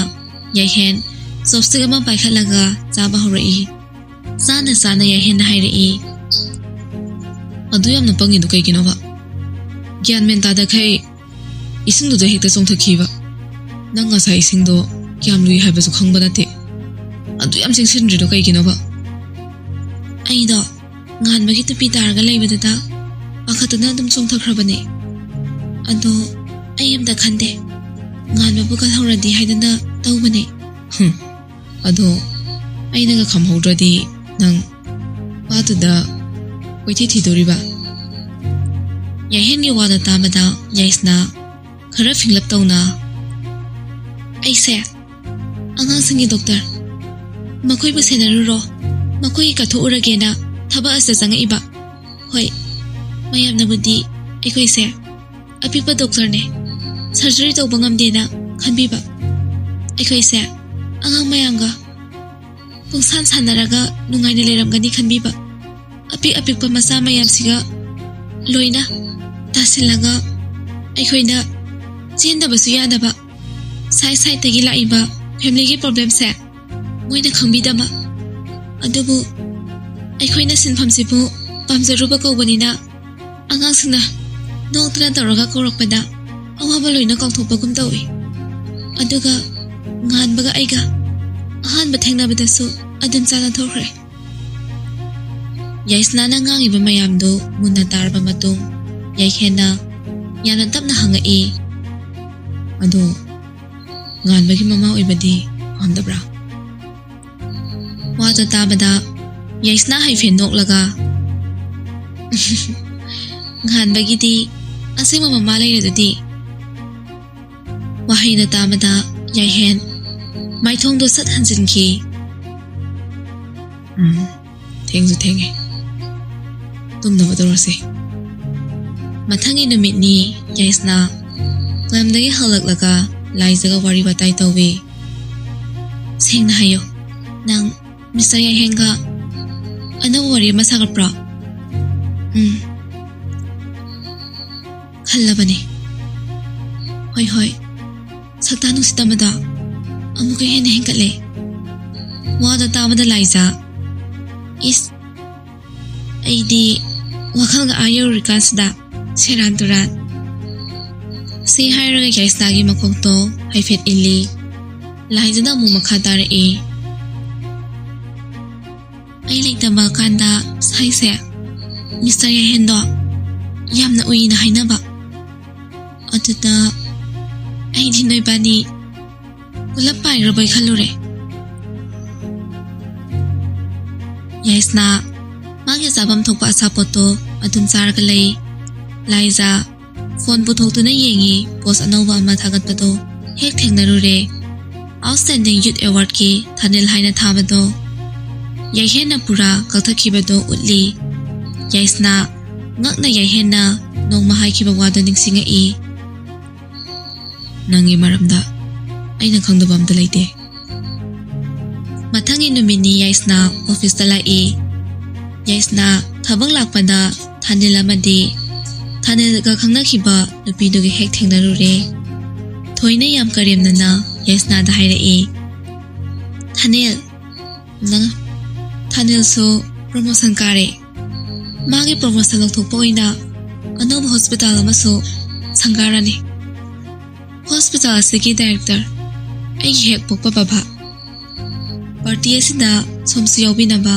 ꯌꯥꯏꯍꯦꯟ ꯆꯣꯞꯁꯇꯤꯛ ꯑꯃ ꯄꯥꯏꯈꯠꯂꯒ ꯆꯥꯕ ꯍꯧꯔꯛꯏ꯫ ꯆꯥꯅ ꯆꯥꯅ ꯌꯥꯏꯍꯦꯟꯅ ꯍꯥꯏꯔꯛꯏ, "ꯑꯗꯨ ꯌꯥꯝꯅ ꯄꯪꯉꯤꯗꯨ ꯀꯩꯒꯤꯅꯣꯕ? ꯒ꯭ꯌꯥꯟ ꯃꯦꯟ ꯇꯥꯗꯈꯩ ꯏꯁꯤꯡꯗꯨꯗ ꯍꯦꯛꯇ ꯆꯣꯡꯊꯈꯤꯕ꯫ ꯅꯪ ꯉꯁꯥꯏ ꯏꯁꯤꯡꯗꯣ ꯀꯌꯥꯝ ꯂꯨꯏ ꯍꯥꯏꯕꯁꯨ ꯈꯪꯕ ꯅꯠꯇꯦ꯫ ꯑꯗꯨ ꯌꯥꯝ ꯆꯦꯛꯁꯤꯟꯗ꯭ꯔꯤꯗꯣ ꯀꯩꯒꯤꯅꯣꯕ?" "ꯑꯩꯗꯣ ꯉꯥꯟꯕꯒꯤ ꯇꯨꯄꯤ ꯇꯥꯔꯒ ꯂꯩꯕꯗꯨꯗ ꯄꯥꯈꯠꯇꯅ ꯑꯗꯨꯝ ꯆꯣꯡꯊꯈ꯭ꯔꯕꯅꯦ꯫ ꯑꯗꯣ ꯑꯩ ꯑꯝꯇ ꯈꯟꯗꯦ꯫ ꯉꯥꯟꯕꯕꯨ ꯀꯜꯍꯧꯔꯗꯤ ꯍꯥꯏꯗꯅ ꯇꯧꯕꯅꯦ꯫" "ꯍꯨꯝ, ꯑꯗꯣ ꯑꯩꯅꯒ ꯈꯝꯍꯧꯗ꯭ꯔꯗꯤ ꯅꯪ ꯄꯥꯠꯇꯨꯗ ꯀꯣꯏꯊꯤ ꯊꯤꯗꯣꯔꯤꯕ?" ꯌꯥꯏꯍꯦꯟꯒꯤ ꯋꯥꯗꯣ ꯇꯥꯕꯗ ꯌꯥꯏꯁꯅꯥ ꯈꯔ ꯐꯤꯡꯂꯞ ꯇꯧꯅ, "ꯑꯩꯁꯦ ꯑꯉꯥꯡꯁꯤꯡꯒꯤ ꯗꯣꯛꯇꯔ, ꯃꯈꯣꯏꯕꯨ ꯁꯦꯟꯅꯔꯨꯔꯣ, ꯃꯈꯣꯏꯒꯤ ꯀꯠꯊꯣꯛꯎꯔꯒꯦꯅ ꯊꯕꯛ ꯑꯁꯤꯗ ꯆꯪꯉꯛꯏꯕ꯫ ꯍꯣꯏ, ꯃꯌꯥꯝꯅꯕꯨꯗꯤ ꯑꯩꯈꯣꯏꯁꯦ ꯑꯄꯤꯛꯄ ꯗꯣꯛꯇꯔꯅꯦ, ꯁꯔꯖꯔꯤ ꯇꯧꯕ ꯉꯝꯗꯦꯅ ꯈꯟꯕꯤꯕ꯫ ꯑꯩꯈꯣꯏꯁꯦ ꯑꯉꯥꯡ ꯃꯌꯥꯝꯒ ꯄꯨꯡꯁꯥꯟ ꯁꯥꯟꯅꯔꯒ ꯅꯨꯡꯉꯥꯏꯅ ꯂꯩꯔꯝꯒꯅꯤ ꯈꯟꯕꯤꯕ꯫ ꯑꯄꯤꯛ ꯑꯄꯤꯛꯄ ꯃꯆꯥ ꯃꯌꯥꯝꯁꯤꯒ ꯂꯣꯏꯅ ꯇꯥꯁꯤꯜꯂꯒ ꯑꯩꯈꯣꯏꯅ ꯆꯦꯟꯗꯕꯁꯨ ꯌꯥꯗꯕ, ꯁꯥꯏꯠ ꯁꯥꯏꯠꯇꯒꯤ ꯂꯥꯛꯏꯕ ꯐꯦꯃꯤꯂꯤꯒꯤ ꯄ꯭ꯔꯣꯕ꯭ꯂꯦꯝꯁꯦ ꯃꯣꯏꯅ ꯈꯪꯕꯤꯗꯕ꯫ ꯑꯗꯨꯕꯨ ꯑꯩꯈꯣꯏꯅ ꯁꯤꯟꯐꯝꯁꯤꯕꯨ ꯄꯥꯝꯖꯔꯨꯕ ꯀꯧꯕꯅꯤꯅ ꯑꯉꯥꯡꯁꯤꯡꯅ ꯅꯣꯛꯇꯅ ꯇꯧꯔꯒ ꯀꯧꯔꯛꯄꯗ ꯑꯋꯥꯕ ꯂꯣꯏꯅ ꯀꯥꯎꯊꯣꯛꯄꯒꯨꯝ ꯇꯧꯏ꯫ ꯑꯗꯨꯒ ꯉꯥꯟꯕꯒ ꯑꯩꯒ ꯑꯍꯥꯟꯕ ꯊꯦꯡꯅꯕꯗꯁꯨ ꯑꯗꯨꯝ ꯆꯥꯟꯅꯊꯣꯛꯈ꯭ꯔꯦ꯫ ꯌꯥꯏꯁꯅꯥꯅ ꯉꯥꯡꯉꯤꯕ ꯃꯌꯥꯝꯗꯨ ꯃꯨꯟꯅ ꯇꯥꯔꯕ ꯃꯇꯨꯡ ꯌꯥꯏꯍꯦꯟꯅ ꯌꯥꯝꯅ ꯇꯞꯅ ꯍꯪꯉꯛꯏ, "ꯑꯗꯣ ꯉꯥꯟꯕꯒꯤ ꯃꯃꯥ ꯑꯣꯏꯕꯗꯤ ꯄꯥꯝꯗꯕ꯭ꯔꯥ?" ꯋꯥꯗꯣ ꯇꯥꯕꯗ ꯌꯥꯏꯁꯅꯥ ꯍꯥꯏꯐꯦꯠ ꯅꯣꯛꯂꯒ, "ꯉꯥꯟꯕꯒꯤꯗꯤ ꯑꯁꯦꯡꯕ ꯃꯃꯥ ꯂꯩꯔꯗꯨꯗꯤ?" ꯋꯥꯍꯩꯗꯣ ꯇꯥꯕꯗ ꯌꯥꯏꯍꯦꯟ ꯃꯥꯏꯊꯣꯡꯗꯣ ꯁꯠ ꯍꯟꯖꯤꯟꯈꯤ꯫ "ꯎꯝ, ꯊꯦꯡꯁꯨ ꯊꯦꯡꯉꯦ꯫ ꯇꯨꯝꯅꯕ ꯇꯧꯔꯁꯦ꯫" ꯃꯊꯪꯒꯤ ꯅꯨꯃꯤꯠꯅꯤ ꯌꯥꯏꯁꯅꯥ ꯂꯝꯗꯒꯤ ꯍꯜꯂꯛꯂꯒ ꯂꯥꯏꯖꯒ ꯋꯥꯔꯤ ꯋꯥꯇꯥꯏ ꯇꯧꯏ꯫ "ꯁꯦꯡꯅ ꯍꯥꯏꯌꯣ, ꯅꯪ ꯃꯤꯁꯇꯔ ꯌꯥꯏꯍꯦꯟꯒ ꯑꯅꯧꯕ ꯋꯥꯔꯤ ꯑꯃ ꯁꯥꯒꯠꯄ꯭ꯔꯣ?" "ꯎꯝ, ꯈꯜꯂꯕꯅꯤ꯫" "ꯍꯣꯏ, ꯍꯣꯏ, ꯁꯛꯇꯥ ꯅꯨꯡꯁꯤꯠ ꯑꯃꯗ ꯑꯃꯨꯛꯀ ꯍꯦꯟꯅ ꯍꯦꯟꯒꯠꯂꯦ꯫" ꯋꯥꯗꯣ ꯇꯥꯕꯗ ꯂꯥꯏꯖꯥ, "ꯏꯁ, ꯑꯩꯗꯤ ꯋꯥꯈꯜꯒ ꯑꯥ ꯌꯧꯔꯤꯀꯥꯟꯁꯤꯗ ꯁꯦꯔꯥꯟ ꯇꯨꯔꯥꯟ꯫" ꯁꯤ ꯍꯥꯏꯔꯒ ꯌꯥꯏꯁꯅꯥꯒꯤ ꯃꯀꯣꯛꯇꯣ ꯍꯥꯏꯐꯦꯠ ꯏꯜꯂꯤ꯫ ꯂꯥꯏꯖꯅ ꯑꯃꯨꯛ ꯃꯈꯥ ꯇꯥꯔꯛꯏ꯫ "ꯑꯩ ꯂꯩꯇꯕ ꯀꯥꯟꯗ ꯁꯥꯏꯁꯦ ꯃꯤꯁꯇꯔ ꯌꯥꯏꯍꯦꯟꯗꯣ ꯌꯥꯝꯅ ꯎꯏꯅ ꯍꯥꯏꯅꯕ꯫ ꯑꯗꯨꯗ ꯑꯩꯗꯤ ꯅꯣꯏꯕꯥꯅꯤ ꯄꯨꯂꯞ ꯄꯥꯏꯈ꯭ꯔꯕꯣꯏ ꯈꯜꯂꯨꯔꯦ꯫" ꯌꯥꯏꯁꯅꯥ ꯃꯥꯒꯤ ꯆꯥꯐꯝ ꯊꯣꯛꯄ ꯑꯆꯥꯄꯣꯠꯇꯣ ꯑꯗꯨꯝ ꯆꯥꯔꯒ ꯂꯩ꯫ ꯂꯥꯏꯖꯥ ꯐꯣꯟ ꯄꯨꯊꯣꯛꯇꯨꯅ ꯌꯦꯡꯉꯤ, ꯄꯣꯁ ꯑꯅꯧꯕ ꯑꯃ ꯊꯥꯒꯠꯄꯗꯣ ꯍꯦꯛ ꯊꯦꯡꯅꯔꯨꯔꯦ꯫ Outstanding Youth Awardꯀꯤ ꯊꯥꯅꯤꯜ ꯍꯥꯏꯅ ꯊꯥꯕꯗꯣ꯫ ꯌꯥꯏꯍꯦꯟꯅ ꯄꯨꯔꯥ ꯀꯛꯊꯠꯈꯤꯕꯗꯣ ꯎꯠꯂꯤ꯫ ꯌꯥꯏꯁꯅꯥ ꯉꯛꯅ ꯌꯥꯏꯍꯦꯟꯅ ꯅꯣꯡꯃ ꯍꯥꯏꯈꯤꯕ ꯋꯥꯗꯣ ꯅꯤꯡꯁꯤꯡꯉꯛꯏ꯫ "ꯅꯪꯒꯤ ꯃꯔꯝꯗ ꯑꯩꯅ ꯈꯪꯗꯕ ꯑꯝꯇ ꯂꯩꯇꯦ꯫" ꯃꯊꯪꯒꯤ ꯅꯨꯃꯤꯠꯅꯤ ꯌꯥꯏꯁꯅꯥ ꯑꯣꯐꯤꯁꯇ ꯂꯥꯛꯏ꯫ ꯌꯥꯏꯁꯅꯥ ꯊꯕꯛ ꯂꯥꯛꯄꯗ ꯊꯥꯅꯤꯜ ꯑꯃꯗꯤ ꯊꯥꯅꯤꯜꯒ ꯈꯪꯅꯈꯤꯕ ꯅꯨꯄꯤꯗꯨꯒ ꯍꯦꯛ ꯊꯦꯡꯅꯔꯨꯔꯦ꯫ ꯊꯣꯏꯅ ꯌꯥꯝ ꯀꯔꯦꯝꯅꯅ ꯌꯥꯏꯁꯅꯥꯗ ꯍꯥꯏꯔꯛꯏ, "ꯊꯥꯅꯤꯜ, ꯅꯪ, ꯊꯥꯅꯤꯜꯁꯨ promotion ꯀꯥꯔꯦ꯫ ꯃꯥꯒꯤ promotion ꯂꯧꯊꯣꯛꯄ ꯑꯣꯏꯅ ꯑꯅꯧꯕ hospital ꯑꯃꯁꯨ ꯁꯪꯒꯥꯔꯅꯤ꯫ Hospital ꯑꯁꯤꯒꯤ director, ꯑꯩꯒꯤ ꯍꯦꯛ ꯄꯣꯛꯄ ꯕꯕꯥ, party ꯑꯁꯤꯗ ꯁꯣꯝꯁꯨ ꯌꯥꯎꯕꯤꯅꯕ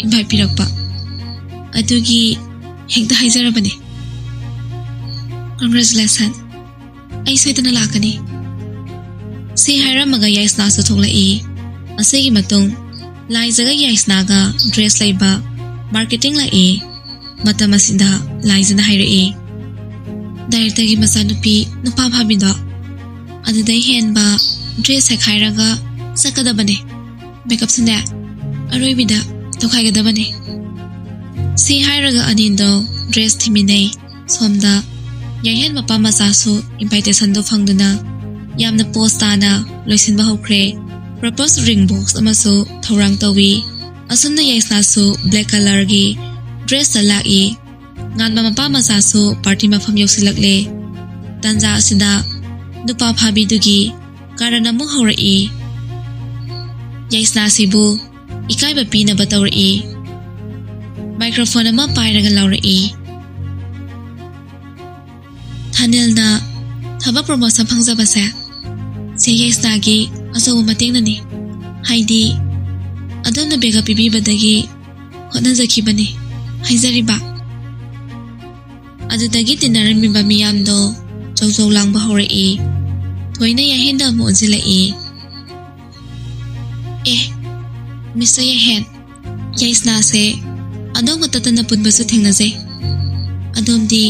invite ꯄꯤꯔꯛꯄ ꯑꯗꯨꯒꯤ ꯍꯦꯛꯇ ꯍꯥꯏꯖꯔꯕꯅꯤ꯫ Congratulation꯫ ꯑꯩ ꯁꯣꯏꯗꯅ ꯂꯥꯛꯀꯅꯤ꯫" ꯁꯤ ꯍꯥꯏꯔꯝꯃꯒ ꯌꯥꯏꯁꯅꯥꯁꯨ ꯊꯣꯛꯂꯛꯏ꯫ ꯑꯁꯤꯒꯤ ꯃꯇꯨꯡ ꯂꯥꯏꯖꯒ ꯌꯥꯏꯁꯅꯥꯒ dress ꯂꯩꯕ marketing ꯂꯥꯛꯏ꯫ ꯃꯇꯝ ꯑꯁꯤꯗ ꯂꯥꯏꯖꯅ ꯍꯥꯏꯔꯛꯏ, "Directorꯒꯤ ꯃꯆꯥꯅꯨꯄꯤ ꯅꯨꯄꯥ ꯐꯥꯕꯤꯗꯣ, ꯑꯗꯨꯗꯩ ꯍꯦꯟꯕ dress ꯁꯦꯠꯈꯥꯏꯔꯒ ꯆꯠꯀꯗꯕꯅꯦ꯫ Makeupꯁꯨꯅꯦ, ꯑꯔꯣꯏꯕꯤꯗ ꯇꯧꯈꯥꯏꯒꯗꯕꯅꯦ꯫" ꯁꯤ ꯍꯥꯏꯔꯒ ꯑꯅꯤꯗꯣ dress ꯊꯤꯃꯤꯟꯅꯩ꯫ ꯁꯣꯝꯗ ꯌꯥꯏꯍꯦꯟ ꯃꯄꯥ ꯃꯆꯥꯁꯨ invitationꯗꯣ ꯐꯪꯗꯨꯅ ꯌꯥꯝꯅ pose ꯇꯥꯅ ꯂꯣꯏꯁꯤꯟꯕ ꯍꯧꯈ꯭ꯔꯦ꯫ Propose ring box ꯑꯃꯁꯨ ꯊꯧꯔꯥꯡ ꯇꯧꯏ꯫ ꯑꯁꯨꯝꯅ ꯌꯥꯏꯁꯅꯥꯁꯨ black colourꯒꯤ dressꯇ ꯂꯥꯛꯏ꯫ ꯉꯥꯟꯕ ꯃꯄꯥ ꯃꯆꯥꯁꯨ party ꯃꯐꯝ ꯌꯧꯁꯤꯜꯂꯛꯂꯦ꯫ ꯇꯥꯟꯖꯥ ꯑꯁꯤꯗ ꯅꯨꯄꯥ ꯐꯥꯕꯤꯗꯨꯒꯤ ꯀꯥꯔꯟ ꯑꯃꯨꯛ ꯍꯧꯔꯛꯏ꯫ ꯌꯥꯏꯁꯅꯥꯁꯤꯕꯨ ꯏꯀꯥꯏꯕ ꯄꯤꯅꯕ ꯇꯧꯔꯛꯏ꯫ Microphone ꯑꯃ ꯄꯥꯏꯔꯒ ꯂꯥꯎꯔꯛꯏ, "ꯊꯥꯅꯤꯜꯅ ꯊꯕꯛ promotion ꯐꯪꯖꯕꯁꯦ ꯆꯦ ꯌꯥꯏꯁꯅꯥꯒꯤ ꯑꯆꯧꯕ ꯃꯇꯦꯡꯅꯅꯤ꯫ ꯍꯥꯏꯗꯤ ꯑꯗꯣꯝꯅ backup ꯄꯤꯕꯤꯕꯗꯒꯤ ꯍꯣꯠꯅꯖꯈꯤꯕꯅꯤ ꯍꯥꯏꯖꯔꯤꯕ꯫" ꯑꯗꯨꯗꯒꯤ ꯇꯤꯟꯅꯔꯝꯃꯤꯕ ꯃꯤꯌꯥꯝꯗꯣ ꯆꯧꯆꯧ ꯂꯥꯡꯕ ꯍꯧꯔꯛꯏ꯫ ꯊꯣꯏꯅ ꯌꯥꯏꯍꯦꯟꯗ ꯑꯃꯨꯛ ꯑꯣꯟꯁꯤꯜꯂꯛꯏ꯫ "ꯑꯦ, Mister ꯌꯥꯏꯍꯦꯟ, ꯌꯥꯏꯁꯅꯥꯁꯦ ꯑꯗꯣꯝꯒ ꯇꯠꯇꯅ ꯄꯨꯟꯕꯁꯨ ꯊꯦꯡꯅꯖꯩ꯫ ꯑꯗꯣꯝꯗꯤ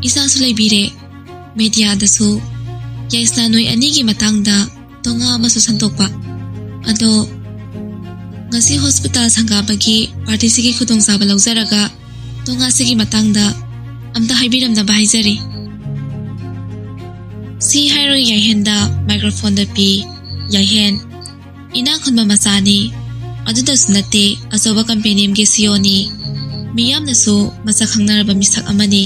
ꯏꯆꯥꯁꯨ ꯂꯩꯕꯤꯔꯦ꯫ Mediaꯗꯁꯨ ꯌꯥꯏꯁꯅꯥ ꯅꯣꯏ ꯑꯅꯤꯒꯤ ꯃꯇꯥꯡꯗ ꯇꯣꯉꯥ ꯑꯃꯁꯨ ꯁꯟꯗꯣꯛꯄ꯫ ꯑꯗꯣ ꯉꯁꯤ hospital ꯁꯪꯒꯥꯕꯒꯤ partyꯁꯤꯒꯤ ꯈꯨꯗꯣꯡꯆꯥꯕ ꯂꯧꯖꯔꯒ ꯇꯣꯉꯥꯁꯤꯒꯤ ꯃꯇꯥꯡꯗ ꯑꯝꯇ ꯍꯥꯏꯕꯤꯔꯝꯅꯕ ꯍꯥꯏꯖꯔꯤ꯫" ꯁꯤ ꯍꯥꯏꯔꯒ ꯌꯥꯏꯍꯦꯟꯗ microphoneꯗ ꯄꯤ꯫ "ꯌꯥꯏꯍꯦꯟ, ꯏꯅꯥꯛ ꯈꯨꯟꯕ ꯃꯆꯥꯅꯤ꯫ ꯑꯗꯨꯗꯁꯨ ꯅꯠꯇꯦ, ꯑꯆꯧꯕ ꯀꯝꯄꯦꯅꯤ ꯑꯃꯒꯤ ꯁꯤꯏꯑꯣꯅꯤ꯫ ꯃꯤꯌꯥꯝꯅꯁꯨ ꯃꯁꯛ ꯈꯪꯅꯔꯕ ꯃꯤꯁꯛ ꯑꯃꯅꯤ꯫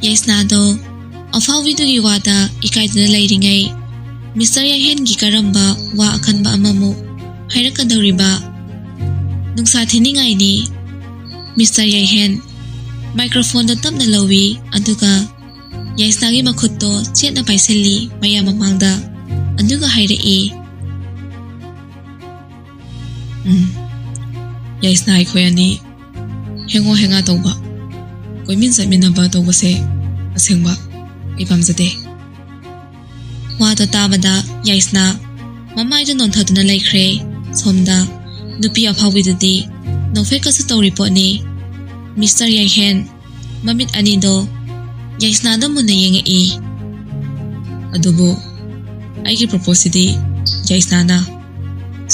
ꯌꯥꯏꯁꯅꯥꯗꯣ ꯑꯐꯥꯎꯕꯤꯗꯨꯒꯤ ꯋꯥꯗ ꯏꯀꯥꯏꯗꯨꯅ ꯂꯩꯔꯤꯉꯩ, ꯃꯤꯁꯇꯔ ꯌꯥꯏꯍꯦꯟꯒꯤ ꯀꯔꯝꯕ ꯋꯥ ꯑꯀꯟꯕ ꯑꯃꯃꯨꯛ ꯍꯥꯏꯔꯛꯀꯗꯧꯔꯤꯕ? ꯅꯨꯡꯁꯥ ꯊꯤꯅꯤꯡꯉꯥꯏꯅꯤ꯫ ꯃꯤꯁꯇꯔ ꯌꯥꯏꯍꯦꯟ ꯃꯥꯏꯀ꯭ꯔꯣꯐꯣꯟꯗꯣ ꯇꯞꯅ ꯂꯧꯏ, ꯑꯗꯨꯒ ꯌꯥꯏꯁꯅꯥꯒꯤ ꯃꯈꯨꯠꯇꯣ ꯆꯦꯠꯅ ꯄꯥꯏꯁꯤꯜꯂꯤ ꯃꯌꯥꯝ ꯃꯃꯥꯡꯗ, ꯑꯗꯨꯒ ꯍꯥꯏꯔꯛꯏ, "ꯎꯝ, ꯌꯥꯏꯁꯅꯥ, ꯑꯩꯈꯣꯏ ꯑꯅꯤ ꯍꯦꯡꯉꯣ ꯍꯦꯡꯉꯥ ꯇꯧꯕ, ꯀꯣꯏꯃꯤꯟ ꯆꯠꯃꯤꯟꯅꯕ ꯇꯧꯕꯁꯦ ꯑꯁꯦꯡꯕ ꯑꯩ ꯄꯥꯝꯖꯗꯦ"꯫ ꯋꯥꯗꯣ ꯇꯥꯕꯗ ꯌꯥꯏꯁꯅꯥ ꯃꯃꯥꯏꯗ ꯅꯣꯟꯊꯗꯨꯅ ꯂꯩꯈ꯭ꯔꯦ꯫ ꯁꯣꯝꯗ ꯅꯨꯄꯤ ꯑꯐꯥꯎꯕꯤꯗꯨꯗꯤ ꯅꯣꯛꯐꯦꯠꯀꯁꯨ ꯇꯧꯔꯤ ꯄꯣꯠꯅꯤ꯫ ꯃꯤꯁꯇꯔ ꯌꯥꯏꯍꯦꯟ ꯃꯃꯤꯠ ꯑꯅꯤꯗꯣ ꯌꯥꯏꯁꯅꯥꯗ ꯃꯨꯟꯅ ꯌꯦꯡꯉꯛꯏ꯫ "ꯑꯗꯨꯕꯨ ꯑꯩꯒꯤ ꯄ꯭ꯔꯣꯄꯣꯁꯁꯤꯗꯤ ꯌꯥꯏꯁꯅꯥꯅ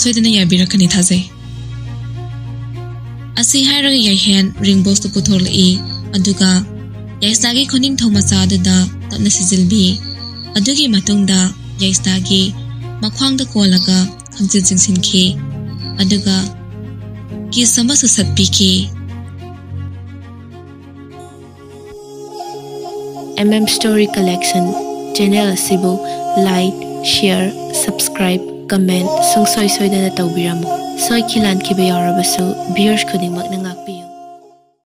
ꯁꯣꯏꯗꯅ ꯌꯥꯕꯤꯔꯛꯀꯅꯤ ꯊꯥꯖꯩ"꯫ ꯑꯁꯤ ꯍꯥꯏꯔꯒ ꯌꯥꯏꯍꯦꯟ ꯔꯤꯡ ꯕꯣꯛꯁꯇꯨ ꯄꯨꯊꯣꯔꯛꯏ, ꯑꯗꯨꯒ ꯌꯥꯏꯁꯅꯥꯒꯤ ꯈꯨꯅꯤꯡꯊꯧ ꯃꯆꯥ ꯑꯗꯨꯗ ꯇꯞꯅ ꯁꯤꯖꯤꯜꯕꯤ꯫ ꯑꯗꯨꯒꯤ ꯃꯇꯨꯡꯗ ꯌꯥꯏꯁꯅꯥꯒꯤ ꯃꯈ꯭ꯋꯥꯡꯗ ꯀꯣꯜꯂꯒ ꯈꯪꯆꯤꯟ ꯆꯤꯡꯁꯤꯟꯈꯤ, ꯑꯗꯨꯒ ꯀꯤꯁ ꯑꯃꯁꯨ ꯁꯠꯄꯤꯈꯤ꯫ M M Story Collection channel ꯑꯁꯤꯕꯨ like, share, subscribe, comment ꯁꯨꯡꯁꯣꯏ ꯁꯣꯏꯗꯅ ꯇꯧꯕꯤꯔꯝꯃꯨ꯫ ꯁꯣꯏꯈꯤ ꯂꯥꯟꯈꯤꯕ ꯌꯥꯎꯔꯕꯁꯨ viewers ꯈꯨꯗꯤꯡꯃꯛꯅ ꯉꯥꯛꯄꯤꯌꯨ꯫